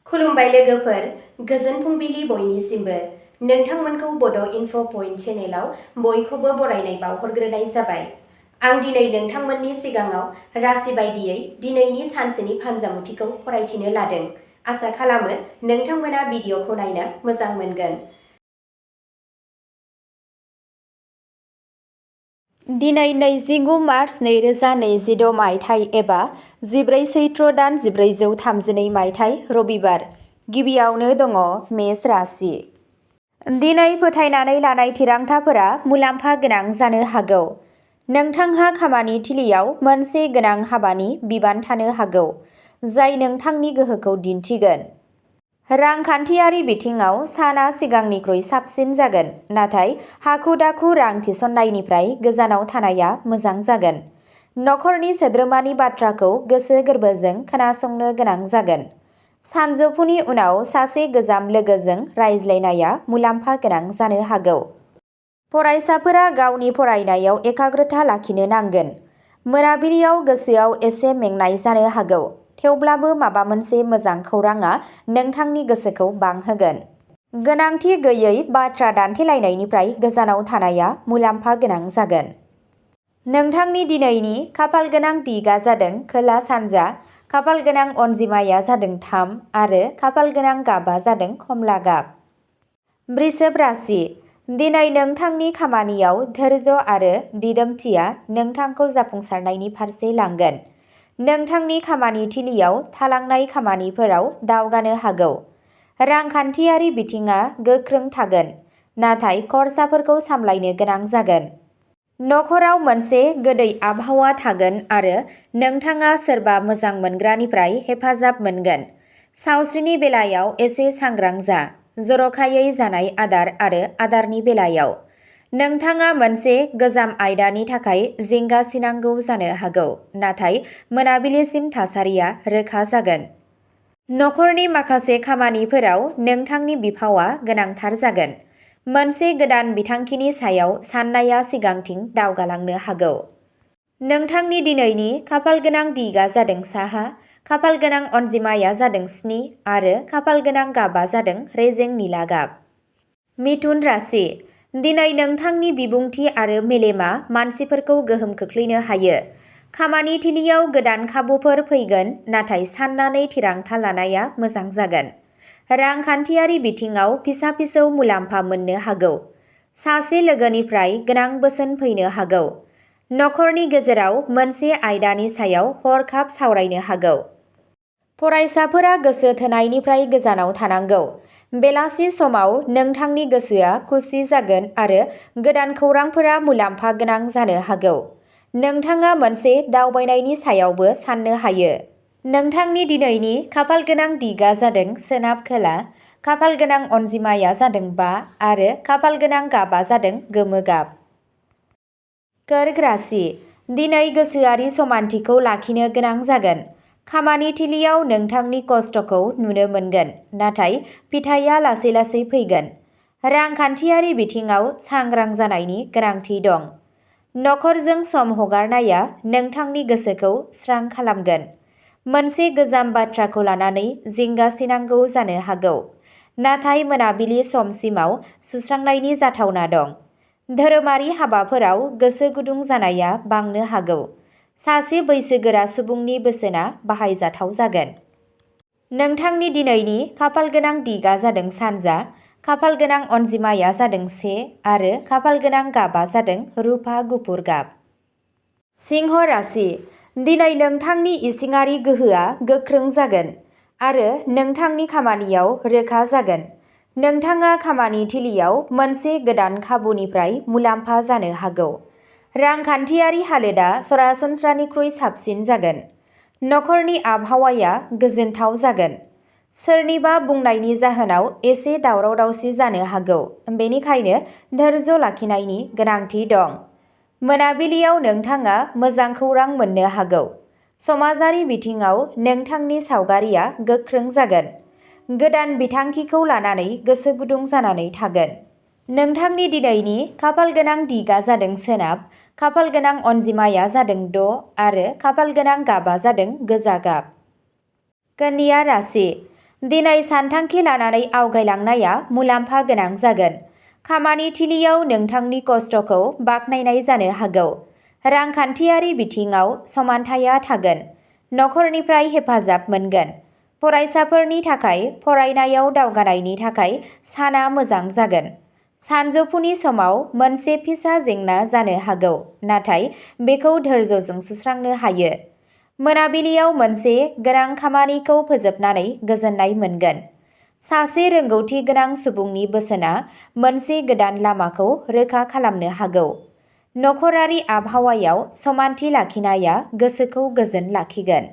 खुलुमबाय लोगोफोर, गोजोन फुंबिलि बयनिसिमबो। नोंथांमोनखौ बड' इनफ' पइन्ट चेनेलाव बयखौबो बरायनाय बावहरग्रोनाय जाबाय। आं दिनै नोंथांमोननि सिगाङाव राशि बायदियै दिनैनि सानसेनि फानजामुथिखौ फरायथिनो लादों। आसा खालामो नोंथांमोना भिडिअखौ नायनो मोजां मोनगोन। दिनै 29 मार्च 2026 मायथाइ एबा 14 सैत्र दान 1432 मायथाइ रबिबार। गिबियावनो दङ मेष राशि। दिनै फोथायनानै लानाय थिरांथाफोरा मुलाम्फा गोनां जानो हागौ। नोंथांहा खामानि थिलियाव मोनसे गोनां हाबानि बिबान थानो हागौ, जाय नोंथांनि गोहोखौ दिन्थिगोन। रांखान्थियारि बिथिङाव साना सिगांनिख्रुइ साबसिन जागोन, नाथाय हाखु-दाखु रां थिसननायनिफ्राय गोजानाव थानाया मोजां जागोन। नखरनि सोद्रोमानि बाथ्राखौ गोसो गोरबोजों खोनासंनो गोनां जागोन। सानजौफुनि उनाव सासे गोजाम लोगोजों रायज्लायनाया मुलाम्फा गोनां जानो हागौ। फरायसाफोरा गावनि फरायनायाव एकाग्रता लाखिनो नांगोन। मोनाबिलियाव गोसोआव एसे मेंनाय जानो हागौ, थेवब्लाबो माबा मोनसे मोजां खौरांआ नोंथांनि गोसोखौ बांहोगोन। गोनांथि गैयै बाथ्रा दान्थेलायनायनिफ्राय गोजानाव थानाया मुलाम्फा गोनां जागोन। नोंथांनि दिनैनि खाफालगोनां दिगआ जादों खोला-सानजा, खाफालगोनां अनजिमाया जादों 3 आरो खाफालगोनां गाबआ जादों कमला गाब। वृषभ राशि। दिनै नोंथांनि खामानियाव धैर्य आरो दिदोमथिया नोंथांखौ जाफुंसारनायनि फारसे लांगोन। नोंथांनि खामानि थिलियाव थालांनाय खामानिफोराव दावगानो हागौ। रांखान्थियारि बिथिङा गोख्रों थागोन, नाथाय खरसाफोरखौ सामलायनो गोनां जागोन। नखराव मोनसे गोदै आबहावा थागोन आरो नोंथाङा सोरबा मोजां मोनग्रानिफ्राय हेफाजाब मोनगोन। सावस्रिनि बेलायाव एसे सांग्रां जा, जर'खायै जानाय आदार आरो आदारनि बेलायाव। नोंथाङा मोनसे गोजाम आयदानि थाखाय जिंगासिनांगौ जानो हागौ, नाथाय मोनाबिलिसिम थासारिया रोखा जागोन। नखरनि माखासे खामानिफोराव नोंथांनि बिफावआ गोनांथार जागोन। मोनसे गोदान बिथांखिनि सायाव साननाया सिगांथिं दावगालांनो हागौ। नोंथांनि दिनैनि खाफालगोनां दिगआ जादों साहा, खाफालगोनां अनजिमाया जादों 7 आरो खाफालगोनां गाबआ जादों रेजें निला गाब। मिथुन राशि। दिनै नोंथांनि बिबुंथि आरो मेलेमआ मानसिफोरखौ गोहोम खोख्लैनो हायो। खामानि थिलियाव गोदान खाबुफोर फैगोन, नाथाय साननानै थिरांथा लानाया मोजां जागोन। रांखान्थियारि बिथिङाव फिसा-फिसौ मुलाम्फा मोननो हागौ। सासे लोगोनिफ्राय गोनां बोसोन फैनो हागौ। नखरनि गेजेराव मोनसे आयदानि सायाव हरखाब सावरायनो हागौ। फरायसाफोरा गोसो थोनायनिफ्राय गोजानाव थानांगौ। बेलासि समाव नोंथांनि गोसोआ खुसि जागोन आरो गोदान खौरांफोरा मुलाम्फा गोनां जानो हागौ। नोंथाङा मोनसे दावबायनायनि सायावबो साननो हायो। नोंथांनि दिनैनि खाफालगोनां दिगआ जादों सोनाब-खोला, खाफालगोनां अनजिमाया जादों 5 आरो खाफालगोनां गाबआ जादों गोमो गाब। कर्क राशि। दिनै गोसोआरि समानथिखौ लाखिनो गोनां जागोन। खामानि थिलियाव नोंथांनि खस्थ'खौ नुनो मोनगोन, नाथाय फिथाइया लासै-लासै फैगोन। रांखान्थियारि बिथिङाव सांग्रां जानायनि गोनांथि दं। नखरजों सम हगारनाया नोंथांनि गोसोखौ स्रां खालामगोन। मोनसे गोजाम बाथ्राखौ लानानै जिंगासिनांगौ जानो हागौ, नाथाय मोनाबिलि समसिमाव सुस्रांनायनि जाथावना दं। धोरोमारि हाबाफोराव गोसो गुदुं जानाया बांनो हागौ। सासे बैसोगोरा सुबुंनि बोसोनआ बाहायजाथाव जागोन। नोंथांनि दिनैनि खाफालगोनां दिगआ जादों सानजा, खाफालगोनां अनजिमाया जादों 1 आरो खाफालगोनां गाबआ जादों रुफा गुफुर गाब। सिंह राशि। दिनै नोंथांनि इसिङारि गोहोआ गोख्रों जागोन आरो नोंथांनि खामानियाव रोखा जागोन। नोंथाङा खामानि थिलियाव मोनसे गोदान खाबुनिफ्राय मुलाम्फा जानो हागौ। रांखान्थियारि हालोदआ सरासनस्रानिख्रुइ साबसिन जागोन। नखरनि आबहावाया गोजोनथाव जागोन। सोरनिबा बुंनायनि जाहोनाव एसे दावराव-दावसि जानो हागौ, बेनिखायनो धैर्य लाखिनायनि गोनांथि दं। मोनाबिलियाव नोंथाङा मोजां खौरां मोननो हागौ। समाजारि बिथिङाव नोंथांनि सावगारिआ गोख्रों जागोन। गोदान बिथांखिखौ लानानै गोसो गुदुं जानानै थागोन। नोंथांनि दिनैनि खाफालगोनां दिगआ जादों सोनाब, खाफालगोनां अनजिमाया जादों 6 आरो खाफालगोनां गाबआ जादों गोजा गाब। कन्या राशि। दिनै सानथांखि लानानै आवगायलांनाया मुलाम्फा गोनां जागोन। खामानि थिलियाव नोंथांनि खस्थ'खौ बाख्नायनाय जानो हागौ। रांखान्थियारि बिथिङाव समानथाया थागोन। नखरनिफ्राय हेफाजाब मोनगोन। फरायसाफोरनि थाखाय फरायनायाव दावगानायनि थाखाय साना मोजां जागोन। सानजौफुनि समाव मोनसे फिसा जेंना जानो हागौ, नाथाय बेखौ धैर्यजों सुस्रांनो हायो। मोनाबिलियाव मोनसे गोनां खामानिखौ फोजोबनानै गोजोननाय मोनगोन। सासे रोंगौथि गोनां सुबुंनि बोसोनआ मोनसे गोदान लामाखौ रोखा खालामनो हागौ। नखरारि आबहावायाव समानथि लाखिनाया गोसोखौ गोजोन लाखिगोन।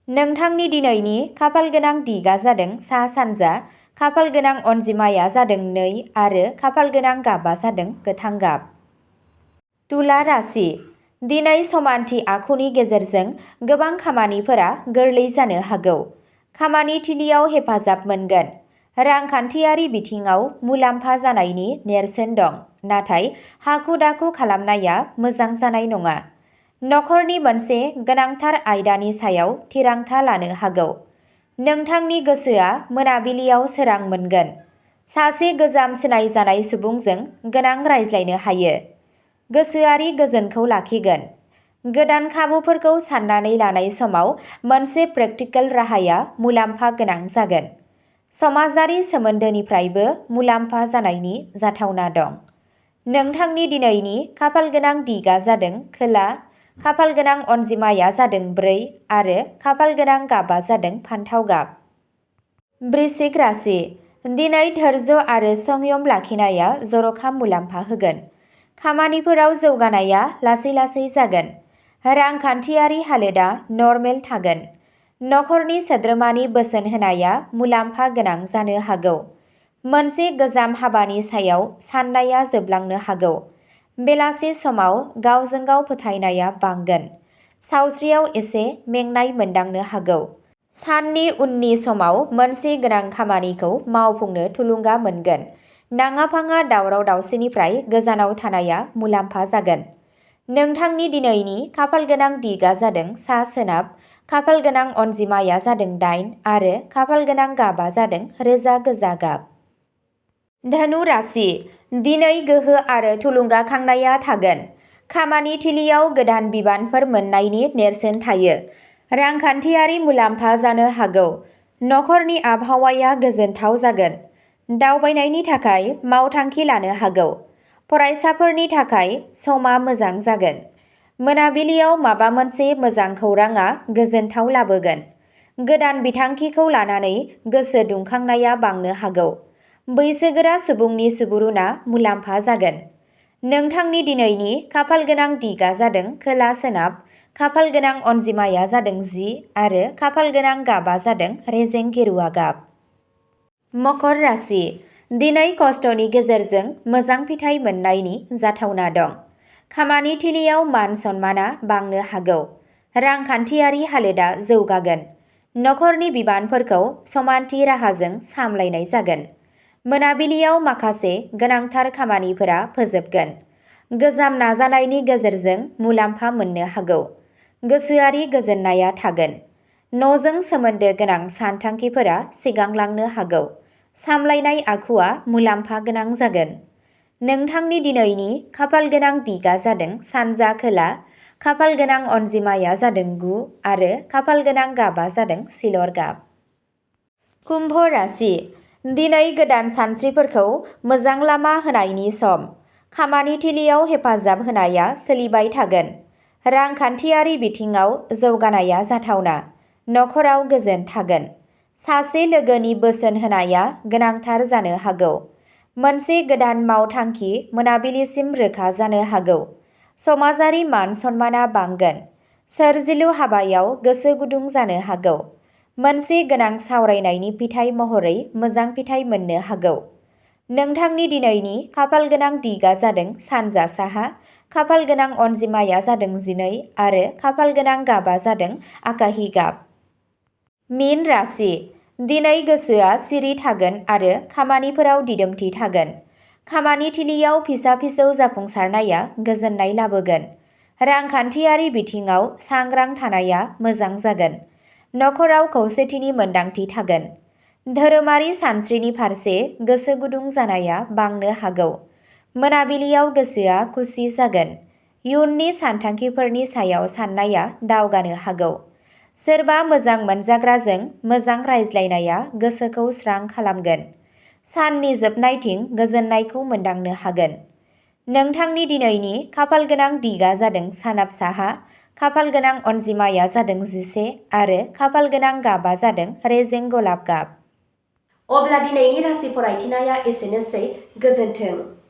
नोंथांनि दिनैनि खाफालगोनां दिगआ जादों सा-सानजा, खाफालगोनां अनजिमाया जादों 2 आरो खाफालगोनां गाबआ जादों गोथां गाब। तुला राशि। दिनै समानथि आखुनि गेजेरजों गोबां खामानिफोरा गोरलै जानो हागौ। खामानि थिलियाव हेफाजाब मोनगोन। रांखान्थियारि बिथिङाव मुलाम्फा जानायनि नेरसोन दं, नाथाय हाखु-दाखु खालामनाया मोजां जानाय नङा। नखरनि मोनसे गोनांथार आयदानि सायाव थिरांथा लानो हागौ। नोंथांनि गोसोआ मोनाबिलियाव सोरां मोनगोन। सासे गोजाम सिनायजानाय सुबुंजों गोनां रायज्लायनो हायो। गोसोआरि गोजोनखौ लाखिगोन। गोदान खाबुफोरखौ साननानै लानाय समाव मोनसे प्रेक्टिकेल राहाया मुलाम्फा गोनां जागोन। समाजारि सोमोन्दोनिफ्रायबो मुलाम्फा जानायनि जाथावना दं। नोंथांनि दिनैनि खाफालगोनां दिगआ जादों खोला, खाफालगोनां अनजिमाया जादों 4 आरो खाफालगोनां गाबआ जादों फान्थाव गाब। वृश्चिक राशि। दिनै धैर्य आरो संयम लाखिनाया जर'खा मुलाम्फा होगोन। खामानिफोराव जौगानाया लासै-लासै जागोन। रांखान्थियारि हालोदा नर्मेल थागोन। नखरनि सोद्रोमानि बोसोन होनाया मुलाम्फा गोनां जानो हागौ। मोनसे गोजाम हाबानि सायाव साननाया जोबलांनो हागौ। बेलासि समाव गावजों गाव फोथायनाया बांगोन। सावस्रियाव एसे मेंनाय मोनदांनो हागौ। साननि उननि समाव मोनसे गोनां खामानिखौ मावफुंनो थुलुंगा मोनगोन। नाङा-फाङा दावराव-दावसिनिफ्राय गोजानाव थानाया मुलाम्फा जागोन। नोंथांनि दिनैनि खाफालगोनां दिगआ जादों सा-सोनाब, खाफालगोनां अनजिमाया जादों 8 आरो खाफालगोनां गाबआ जादों रोजा गोजा गाब। धनु राशि। दिनै गोहो आरो थुलुंगाखांनाया थागोन। खामानि थिलियाव गोदान बिबानफोर मोन्नायनि नेरसोन थायो। रांखान्थियारि मुलाम्फा जानो हागौ। नखरनि आबहावाया गोजोनथाव जागोन। दावबायनायनि थाखाय मावथांखि लानो हागौ। फरायसाफोरनि थाखाय समा मोजां जागोन। मोनाबिलियाव माबा मोनसे मोजां खौरांआ गोजोनथाव लाबोगोन। गोदान बिथांखिखौ लानानै गोसो दुंखांनाया बांनो हागौ। बैसोगोरा सुबुंनि सुबुरुनआ मुलाम्फा जागोन। नोंथांनि दिनैनि खाफालगोनां दिगआ जादों खोला-सोनाब, खाफालगोनां अनजिमाया जादों 10 आरो खाफालगोनां गाबआ जादों रेजें गेरुआ गाब। मकर राशि। दिनै खस्थ'नि गेजेरजों मोजां फिथाइ मोननायनि जाथावना दं। खामानि थिलियाव मान-सन्मानआ बांनो हागौ। रांखान्थियारि हालोदा जौगागोन। नखरनि बिबानफोरखौ समानथि राहाजों सामलायनाय जागोन। मोनाबिलियाव माखासे गोनांथार खामानिफोरा फोजोबगोन। गोजाम नाजानायनि गेजेरजों मुलाम्फा मोननो हागौ। गोसोआरि गोजोननाया थागोन। न'जों सोमोन्दो गोनां सानथांखिफोरा सिगांलांनो हागौ। सामलायनाय आखुआ मुलाम्फा गोनां जागोन। नोंथांनि दिनैनि खाफालगोनां दिगआ जादों सानजा-खोला, खाफालगोनां अनजिमाया जादों 9 आरो खाफालगोनां गाबआ जादों सिलर गाब। कुम्भ राशि। दिनै गोदान सानस्रिफोरखौ मोजां लामा होनायनि सम। खामानि थिलियाव हेफाजाब होनाया सोलिबाय थागोन। रांखान्थियारि बिथिङाव जौगानाया जाथावना। नखराव गोजोन थागोन। सासे लोगोनि बोसोन होनाया गोनांथार जानो हागौ। मोनसे गोदान मावथांखि मोनाबिलिसिम रोखा जानो हागौ। समाजारि मान-सन्मानआ बांगोन। सोरजिलु हाबायाव गोसो गुदुं जानो हागौ। मोनसे गोनां सावरायनायनि फिथाइ महरै मोजां फिथाइ मोननो हागौ। नोंथांनि दिनैनि खाफालगोनां दिगआ जादों सानजा-साहा, खाफालगोनां अनजिमाया जादों 12 आरो खाफालगोनां गाबआ जादों आकाहि गाब। मीन राशि। दिनै गोसोआ सिरि थागोन आरो खामानिफोराव दिदोमथि थागोन। खामानि थिलियाव फिसा-फिसौ जाफुंसारनाया गोजोननाय लाबोगोन। रांखान्थियारि बिथिङाव सांग्रां थानाया मोजां जागोन। नखराव खौसेथिनि मोन्दांथि थागोन। धोरोमारि सानस्रिनि फारसे गोसो गुदुं जानाया बांनो हागौ। मोनाबिलियाव गोसोआ खुसि जागोन। इयुननि सानथांखिफोरनि सायाव साननाया दावगानो हागौ। सोरबा मोजां मोनजाग्राजों मोजां रायज्लायनाया गोसोखौ स्रां खालामगोन। साननि जोबनायथिं गोजोननायखौ मोनदांनो हागोन। नोंथांनि दिनैनि खाफालगोनां दिगा जादों सानाब साहा, खाफालगोनां अनजिमाया जादों 11 आरो खाफालगोनां गाबा जादों रेजें गलाब गाब। अब्ला दिनैनि राशि फरायथिनाया एसेनोसै। गोजोन्थों।